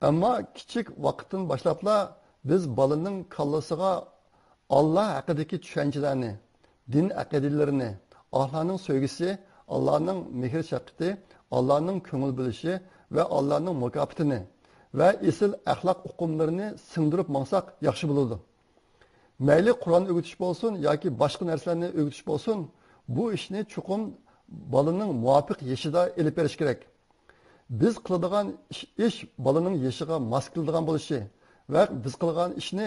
ئەمما كىچىك ۋاقىتتىن باشلاپلا بىز بالىنىڭ كاللىسىغا ئاللا ھەققىدىكى چۈشەنچىلەرنى، دىن ئەقىدىلىرىنى، ئاللانىڭ سۆيگۈسى، ئاللانىڭ مېھىر شەپقىتى، ئاللانىڭ كۆڭۈل بۆلۈشى ۋە ئاللانىڭ مۇكاپاتىنى ۋە ئېسىل ئەخلاق ئۇقۇملىرىنى سىڭدۈرۈپ ماڭساق ياخشى بولىدۇ. مەيلى قۇرئان ئۆگىتىش بولسۇن ياكى باشقا نەرسىلەرنى ئۆگىتىش بولسۇن، بۇ ئىشنى چوقۇم بالىنىڭ مۇۋاپىق يېشىدا ئېلىپ بېرىش كېرەك. بىز قىلىدىغان ئىش، ئىش بالىنىڭ يېشىغا ماس كېلىدىغان بولۇشى ۋە بىز قىلغان ئىشنى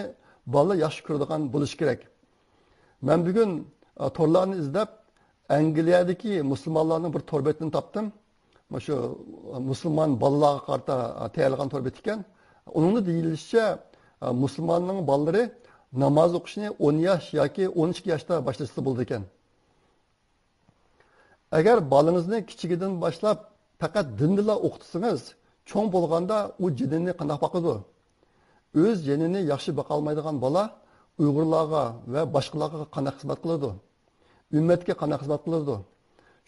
بالا ياخشى كۆرىدىغان بولۇشى كېرەك. مەن بۈگۈن، ئا، تورلارنى ئىزدەپ، ئەنگلىيەدىكى مۇسۇلمانلارنىڭ بىر تور بېتىنى تاپتىم. مۇشۇ، ئا، مۇسۇلمان بالىلارغا قارىتا، ئا، تەييارلىغان تور بېتى ئىكەن. ئۇنىڭدا دېيىلىشىچە، ئا، مۇسۇلماننىڭ بالىلىرى ناماز ئوقۇشنى ئون ياش ياكى ئون ئىككى ياشتا باشلىسا بولىدىكەن. ئەگەر بالىڭىزنى كىچىكىدىن باشلاپ پەقەت دىندىلا ئوقۇتسىڭىز، چوڭ بولغاندا ئۇ جېنىنى قانداق باقىدۇ؟ ئۆز جېنىنى ياخشى باقالمايدىغان بالا ئۇيغۇرلارغا ۋە باشقىلارغا قانداق خىزمەت قىلىدۇ؟ ئۈممەتكە قانداق خىزمەت قىلىدۇ؟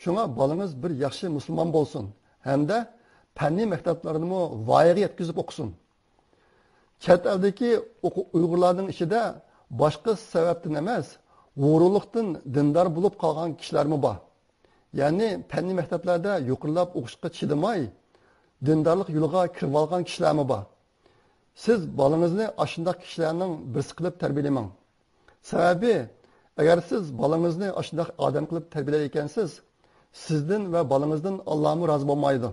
شۇڭا بالىڭىز بىر ياخشى مۇسۇلمان بولسۇن ھەمدە پەننىي مەكتەپلەرنىمۇ ۋايىغا يەتكۈزۈپ ئوقۇسۇن. چەت ئەلدىكى ئۇيغۇرلارنىڭ ئىچىدە باشقا سەۋەبتىن ئەمەس، ھۇرۇنلۇقتىن دىندار بولۇپ قالغان كىشىلەرمۇ بار. يەنى پەننىي مەكتەپلەردە يۇقىرىلاپ ئوقۇشقا چىدىماي، دىندارلىق يولىغا كىرىۋالغان كىشىلەرمۇ بار. سىز بالىڭىزنى ئاشۇنداق كىشىلەرنىڭ بىرسى قىلىپ تەربىيەلىمەڭ. سەۋەبى، ئەگەر سىز بالىڭىزنى ئاشۇنداق ئادەم قىلىپ تەربىيەلەيدىكەنسىز، سىزدىن ۋە بالىڭىزدىن ئاللامۇ رازى بولمايدۇ.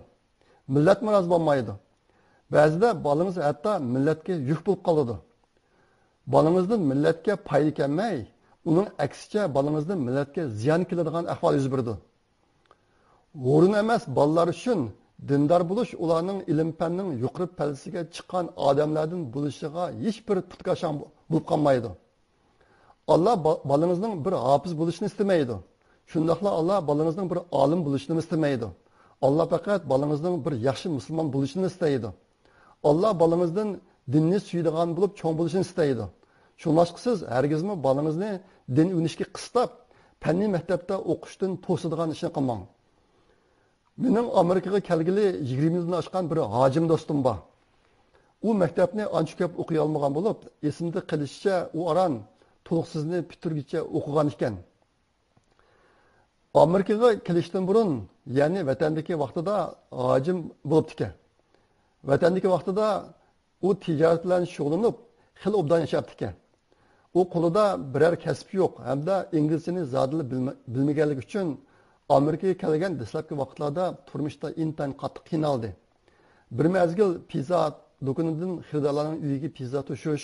مىللەتمۇ رازى بولمايدۇ. بەزىدە بالىڭىز ھەتتا مىللەتكە يۈك بولۇپ قالىدۇ. بالىڭىزدىن مىللەتكە پايدا كەلمەي، ئۇنىڭ ئەكسىچە بالىڭىزدىن مىللەتكە زىيان كېلىدىغان ئەھۋال يۈز بېرىدۇ. ھۇرۇن ئەمەس بالىلار ئۈچۈن دىندار بولۇش ئۇلارنىڭ ئىلىم-پەننىڭ يۇقىرى پەللىسىگە چىققان ئادەملەردىن بولۇشىغا ھېچبىر پۇتكاشاڭ بولۇپ قالمايدۇ. ئاللا با-، بالىڭىزنىڭ بىر ھاپىز بولۇشىنى ئىستىمەيدۇ. شۇنداقلا ئاللا بالىڭىزنىڭ بىر ئالىم بولۇشىنىمۇ ئىستىمەيدۇ. ئاللا پەقەت بالىڭىزنىڭ بىر ياخشى مۇسۇلمان بولۇشىنى ئىستەيدۇ. ئاللا بالىڭىزدىن دىننى سۆيىدىغان بولۇپ چوڭ بولۇشىنى ئىستەيدۇ. شۇڭلاشقا سىز ھەرگىزمۇ بالىڭىزنى دىن ئۆگىنىشكە قىستاپ، پەننىي مەكتەپتە ئوقۇشتىن توسىدىغان ئىشنى قىلماڭ. مېنىڭ ئامېرىكىغا كەلگىلى يىگىرمە يىلدىن ئاشقان بىر ھاجىم دوستۇم بار. ئۇ مەكتەپنى ئانچە كۆپ ئوقۇيالمىغان بولۇپ، ئېسىمدە قېلىشىچە ئۇ ئاران تولۇقسىزنى پۈتتۈرگۈچە ئوقۇغان ئىكەن. ئامېرىكىغا كېلىشتىن بۇرۇن، يەنى ۋەتەندىكى ۋاقتىدا ھاجىم بولۇپتىكەن. ۋەتەندىكى ۋاقتىدا ئۇ تىجارەت بىلەن شۇغۇللىنىپ، خېلى ئوبدان ياشاپتىكەن. ئۇ قولىدا بىرەر كەسپى يوق ھەمدە ئىنگلىزچىنى زادىلا بىلمە-، بىلمىگەنلىكى ئۈچۈن ئامېرىكىغا كەلگەن دەسلەپكى ۋاقىتلاردا تۇرمۇشتا ئىنتايىن قاتتىق قىينالدى. بىر مەزگىل پىززا دۇكىنىدىن خېرىدارلارنىڭ ئۆيىگە پىززا توشۇش،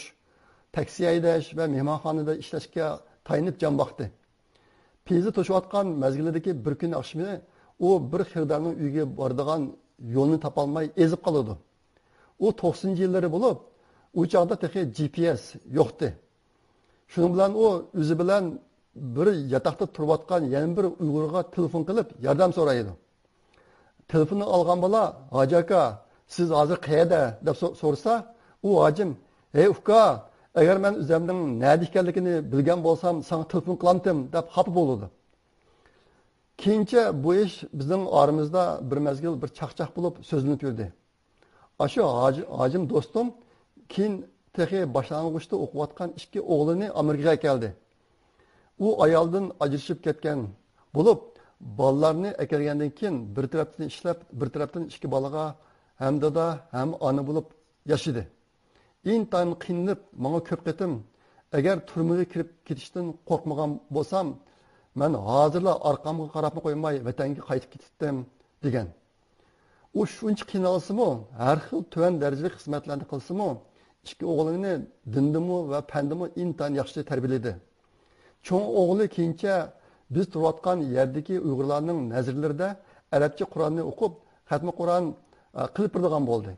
تاكسى ھەيدەش ۋە مېھمانخانىدا ئىشلەشكە تايىنىپ جان باقتى. پىززا توشۇۋاتقان مەزگىلىدىكى بىر كۈنى ئاخشىمى ئۇ بىر خېرىدارنىڭ ئۆيىگە بارىدىغان يولنى تاپالماي ئېزىپ قالىدۇ. ئۇ توقسىنىنچى يىللىرى بولۇپ، ئۇ چاغدا تېخى جى پى ئېس يوقتى. شۇنىڭ بىلەن ئۇ ئۆزى بىلەن بىر ياتاقتا تۇرۇۋاتقان يەنە بىر ئۇيغۇرغا تېلېفون قىلىپ ياردەم سورايدۇ. تېلېفوننى ئالغان بالا، «ھاجى ئاكا، سىز ھازىر قەيەردە؟» دەپ سو-، سورىسا، ئۇ ھاجىم، «ھەي ئۇكا، ئەگەر مەن ئۆزۈمنىڭ نەدە ئىكەنلىكىنى بىلگەن بولسام، ساڭا تېلېفون قىلامتىم» دەپ خاپا بولىدۇ. كېيىنچە بۇ ئىش بىزنىڭ ئارىمىزدا بىر مەزگىل بىر چاقچاق بولۇپ سۆزلىنىپ يۈردى. ئاشۇ ھاجى-، ھاجىم دوستۇم كېيىن تېخى باشلانغۇچتا ئوقۇۋاتقان ئىككى ئوغلىنى ئامېرىكىغا ئەكەلدى. ئۇ ئايالدىن ئاجرىشىپ كەتكەن بولۇپ، بالىلارنى ئەكەلگەندىن كېيىن بىر تەرەپتىن ئىشلەپ، بىر تەرەپتىن ئىككى بالىغا ھەم دادا، ھەم ئانا بولۇپ ياشىدى. ئىنتايىن قىينىلىپ، ماڭا كۆپ قېتىم، «ئەگەر تۈرمىگە كىرىپ كېتىشتىن قورقمىغان بولسام، مەن ھازىرلا ئارقامغا قاراپمۇ قويماي ۋەتەنگە قايتىپ كېتەتتىم» دېگەن. ئۇ شۇنچە قىينالسىمۇ، ھەر خىل تۆۋەن دەرىجىلىك خىزمەتلەرنى قىلسىمۇ، ئىككى ئوغلىنى دىندىمۇ ۋە پەندىمۇ ئىنتايىن ياخشى تەربىيەلىدى. چوڭ ئوغلى كېيىنچە بىز تۇرۇۋاتقان يەردىكى ئۇيغۇرلارنىڭ نەزەرلىرىدە ئەرەبچە قۇرئاننى ئوقۇپ، خەتمە قۇرئان، ئە، قىلىپ بېرىدىغان بولدى.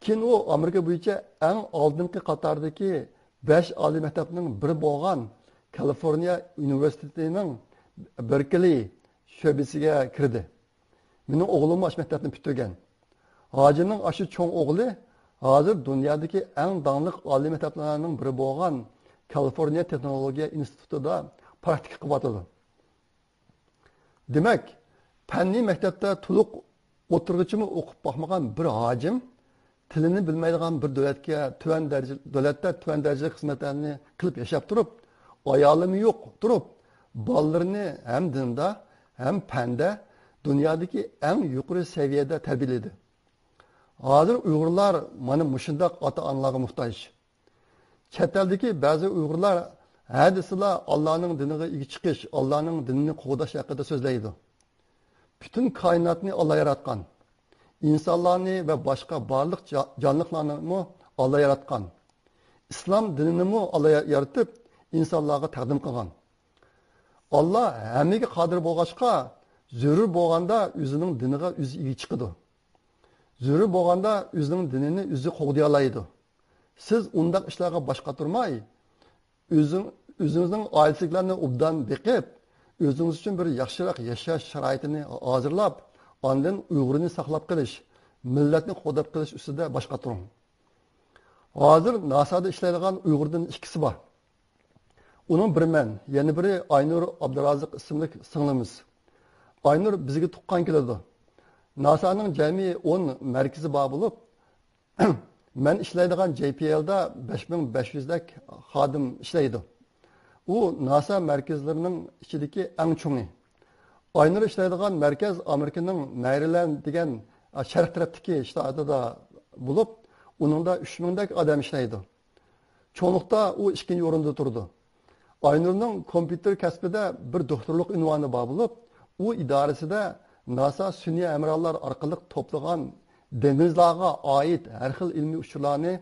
كېيىن ئۇ ئامېرىكا بويىچە ئەڭ ئالدىنقى قاتاردىكى بەش ئالىي مەكتەپنىڭ بىرى بولغان كالىفورنىيە ئۇنىۋېرسىتېتىنىڭ بېركلى شۆبىسىگە كىردى. مېنىڭ ئوغلۇممۇ ئاشۇ مەكتەپنى پۈتتۈرگەن. ھاجىمنىڭ ئاشۇ چوڭ ئوغلى ھازىر دۇنيادىكى ئەڭ داڭلىق ئالىي مەكتەپلەرنىڭ بىرى بولغان كالىفورنىيە تېخنولوگىيە ئىنستىتۇتىدا پراكتىكا قىلىۋاتىدۇ. دېمەك، پەننىي مەكتەپتە تولۇق ئوتتۇرىغىچىمۇ ئوقۇپ باقمىغان بىر ھاجىم تىلىنى بىلمەيدىغان بىر دۆلەتكە تۆۋەن دەرىجە، دۆلەتتە تۆۋەن دەرىجىلىك خىزمەتلەرنى قىلىپ ياشاپ تۇرۇپ، ئايالىمۇ يوق تۇرۇپ، بالىلىرىنى ھەم دىندا، ھەم پەندە دۇنيادىكى ئەڭ يۇقىرى سەۋىيەدە تەربىيەلىدى. ھازىر ئۇيغۇرلار مانا مۇشۇنداق ئاتا-ئانىلارغا موھتاج. چەت ئەلدىكى بەزى ئۇيغۇرلار ھە دېسىلا ئاللانىڭ دىنىغا ئىگە چىقىش، ئاللانىڭ دىنىنى قوغداش ھەققىدە سۆزلەيدۇ. پۈتۈن كائىناتنى ئاللا ياراتقان. ئىنسانلارنى ۋە باشقا بارلىق جا-، جانلىقلارنىمۇ ئاللا ياراتقان. ئىسلام دىنىنىمۇ ئاللا يا-، يارىتىپ، ئىنسانلارغا تەقدىم قىلغان. ئاللا ھەممىگە قادىر بولغاچقا، زۆرۈر بولغاندا ئۆزىنىڭ دىنىغا ئۆزى ئىگە چىقىدۇ. زۆرۈر بولغاندا ئۆزىنىڭ دىنىنى ئۆزى قوغدىيالايدۇ. سىز ئۇنداق ئىشلارغا باش قاتۇرماي، ئۆزۈڭ-، ئۆزىڭىزنىڭ ئائىلىسىدىكىلەرنى ئوبدان بېقىپ، ئۆزىڭىز ئۈچۈن بىر ياخشىراق ياشاش شارائىتىنى ھازىرلاپ، ئاندىن ئۇيغۇرنى ساقلاپ قېلىش، مىللەتنى قوغداپ قېلىش ئۈستىدە باش قاتۇرۇڭ. ھازىر ناسادا ئىشلەيدىغان ئۇيغۇردىن ئىككىسى بار. ئۇنىڭ بىرى مەن، يەنە بىرى ئاينۇر ئابدۇرازىق ئىسىملىك سىڭلىمىز. ئاينۇر بىزگە تۇغقان كېلىدۇ. ناسانىڭ جەمئىي ئون مەركىزى بار بولۇپ، مەن ئىشلەيدىغان جەي پىي ئېلدا بەش مىڭ بەش يۈزدەك خادىم ئىشلەيدۇ. ئۇ ناسا مەركەزلىرىنىڭ ئىچىدىكى ئەڭ چوڭى. ئاينۇر ئىشلەيدىغان مەركەز ئامېرىكىنىڭ مەرىلەند دېگەن شەرق تەرەپتىكى شتاتىدا بولۇپ، ئۇنىڭدا ئۈچ مىڭدەك ئادەم ئىشلەيدۇ. چوڭلۇقتا ئۇ ئىككىنچى ئورۇندا تۇرىدۇ. ئاينۇرنىڭ كومپيۇتېر كەسپىدە بىر دوكتورلۇق ئۇنۋانى بار بولۇپ، ئۇ ئىدارىسىدە ناسا سۈنئىي ھەمراھلار ئارقىلىق توپلىغان دېڭىزلارغا ئائىت ھەر خىل ئىلمىي ئۇچۇرلارنى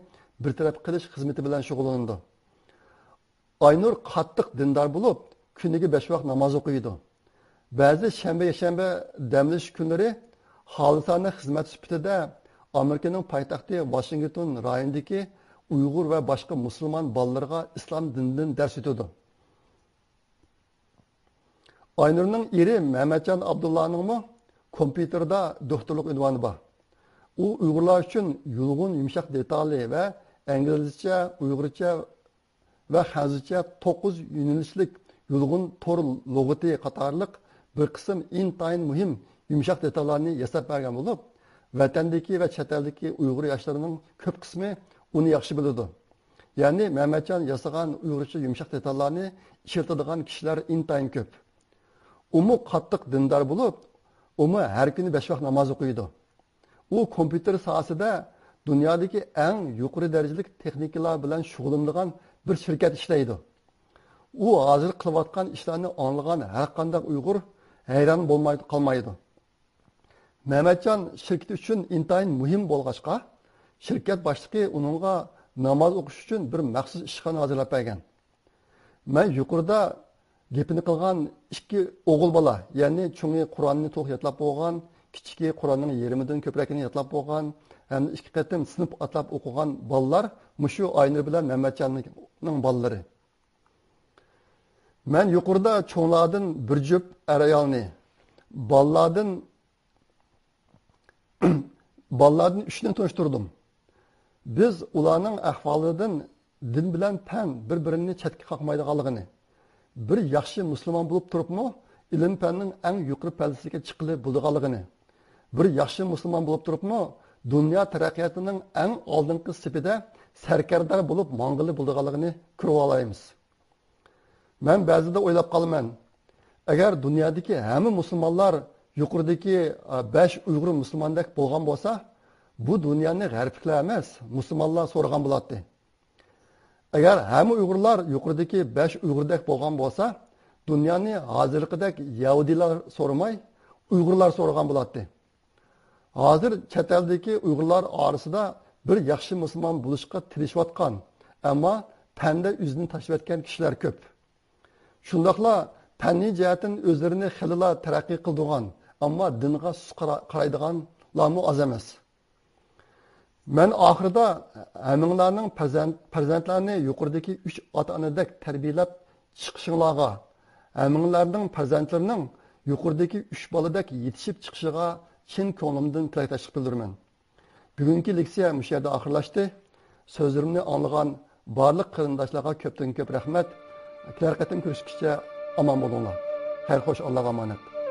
بىر تەرەپ قىلىش خىزمىتى بىلەن شۇغۇللىنىدۇ. ئاينۇر قاتتىق دىندار بولۇپ، كۈنىگە بەش ۋاق ناماز ئوقۇيدۇ. بەزى شەنبە، يەكشەنبە دەم ئېلىش كۈنلىرى خالىسانە خىزمەت سۈپىتىدە ئامېرىكىنىڭ پايتەختى ۋاشىنگتون رايونىدىكى ئۇيغۇر ۋە باشقا مۇسۇلمان بالىلىرىغا ئىسلام دىنىدىن دەرس ئۆتىدۇ. ئاينۇرنىڭ ئېرى مەمەتجان ئابدۇللانىڭمۇ كومپيۇتېردا دوكتورلۇق ئۇنۋانى بار. ئۇ ئۇيغۇرلار ئۈچۈن يۇلغۇن يۇمشاق دېتالى ۋە ئىنگلىزچە، ئۇيغۇرچە ۋە خەنزۇچە توققۇز يۆنىلىشلىك يۇلغۇن تور لۇغىتى قاتارلىق بىر قىسىم ئىنتايىن مۇھىم يۇمشاق دېتاللارنى ياساپ بەرگەن بولۇپ، ۋەتەندىكى ۋە چەت ئەلدىكى ئۇيغۇر ياشلىرىنىڭ كۆپ قىسمى ئۇنى ياخشى بىلىدۇ. يەنى مەمەتجان ياسىغان ئۇيغۇرچە يۇمشاق دېتاللارنى ئىشلىتىدىغان كىشىلەر ئىنتايىن كۆپ. ئۇمۇ قاتتىق دىندار بولۇپ، ئۇمۇ ھەر كۈنى بەش ۋاق ناماز ئوقۇيدۇ. ئۇ كومپيۇتېر ساھەسىدە دۇنيادىكى ئەڭ يۇقىرى دەرىجىلىك تېخنىكىلار بىلەن شۇغۇللىنىدىغان بىر شىركەت ئىشلەيدۇ. ئۇ ھازىر قىلىۋاتقان ئىشلارنى ئاڭلىغان ھەر قانداق ئۇيغۇر ھەيران بولماي قالمايدۇ. مەمەتجان شىركىتى ئۈچۈن ئىنتايىن مۇھىم بولغاچقا، شىركەت باشلىقى ئۇنىڭغا ناماز ئوقۇش ئۈچۈن بىر مەخسۇس ئىشخانا ھازىرلاپ بەرگەن. مەن يۇقىرىدا گېپىنى قىلغان ئىككى ئوغۇل بالا، يەنى چوڭى قۇرئاننى تولۇق يادلاپ بولغان، كىچىكى قۇرئاننىڭ يېرىمىدىن كۆپرەكىنى يادلاپ بولغان ھەمدە ئىككى قېتىم سىنىپ ئاتلاپ ئوقۇغان بالىلار مۇشۇ ئاينۇر بىلەن مەمەتجاننىڭ بالىلىرى. مەن يۇقىرىدا چوڭلاردىن بىر جۈپ ئەر-ئايالنى، بالىلاردىن بالىلاردىن ئۈچنى تونۇشتۇردۇم. بىز ئۇلارنىڭ ئەھۋالىدىن دىن بىلەن پەن بىر-بىرىنى چەتكە قاقمايدىغانلىقىنى، بىر ياخشى مۇسۇلمان بولۇپ تۇرۇپمۇ ئىلىم-پەننىڭ ئەڭ يۇقىرى پەللىسىگە چىققىلى بولىدىغانلىقىنى، بىر ياخشى مۇسۇلمان بولۇپ تۇرۇپمۇ دۇنيا تەرەققىياتىنىڭ ئەڭ ئالدىنقى سېپىدە سەركەردە بولۇپ ماڭغىلى بولىدىغانلىقىنى كۆرۈۋالايمىز. مەن بەزىدە ئويلاپ قالىمەن، ئەگەر دۇنيادىكى ھەممە مۇسۇلمانلار يۇقىرىدىكى، ئە، بەش ئۇيغۇر مۇسۇلماندەك بولغان بولسا، بۇ دۇنيانى غەربلىكلەر ئەمەس، مۇسۇلمانلار سورىغان بولاتتى. ئەگەر ھەممە ئۇيغۇرلار يۇقىرىدىكى بەش ئۇيغۇردەك بولغان بولسا، دۇنيانى ھازىرقىدەك يەھۇدىيلار سورىماي، ئۇيغۇرلار سورىغان بولاتتى. ھازىر چەت ئەلدىكى ئۇيغۇرلار ئارىسىدا بىر ياخشى مۇسۇلمان بولۇشقا تىرىشىۋاتقان، ئەمما پەندە ئۆزىنى تاشلىۋەتكەن كىشىلەر كۆپ. شۇنداقلا پەننىي جەھەتتىن ئۆزلىرىنى خېلىلا تەرەققىي قىلدۇرغان، ئەمما دىنغا سۇس قارا-، قارايدىغانلارمۇ ئاز ئەمەس. مەن ئاخىرىدا ھەممىڭلارنىڭ پەرزەنت-، پەرزەنتلەرنى يۇقىرىدىكى ئۈچ ئاتا-ئانىدەك تەربىيەلەپ چىقىشىڭلارغا، ھەممىڭلارنىڭ پەرزەنتلىرىنىڭ يۇقىرىدىكى ئۈچ بالىدەك يېتىشىپ چىقىشىغا چىن كۆڭلۈمدىن تىلەكداشلىق بىلدۈرىمەن. بۈگۈنكى لېكسىيە مۇشۇ يەردە ئاخىرلاشتى. سۆزلىرىمنى ئاڭلىغان بارلىق قېرىنداشلارغا كۆپتىن كۆپ رەھمەت. كېلەر قېتىم كۆرۈشكىچە ئامان بولۇڭلار. خەير خوش، ئاللاغا ئامانەت.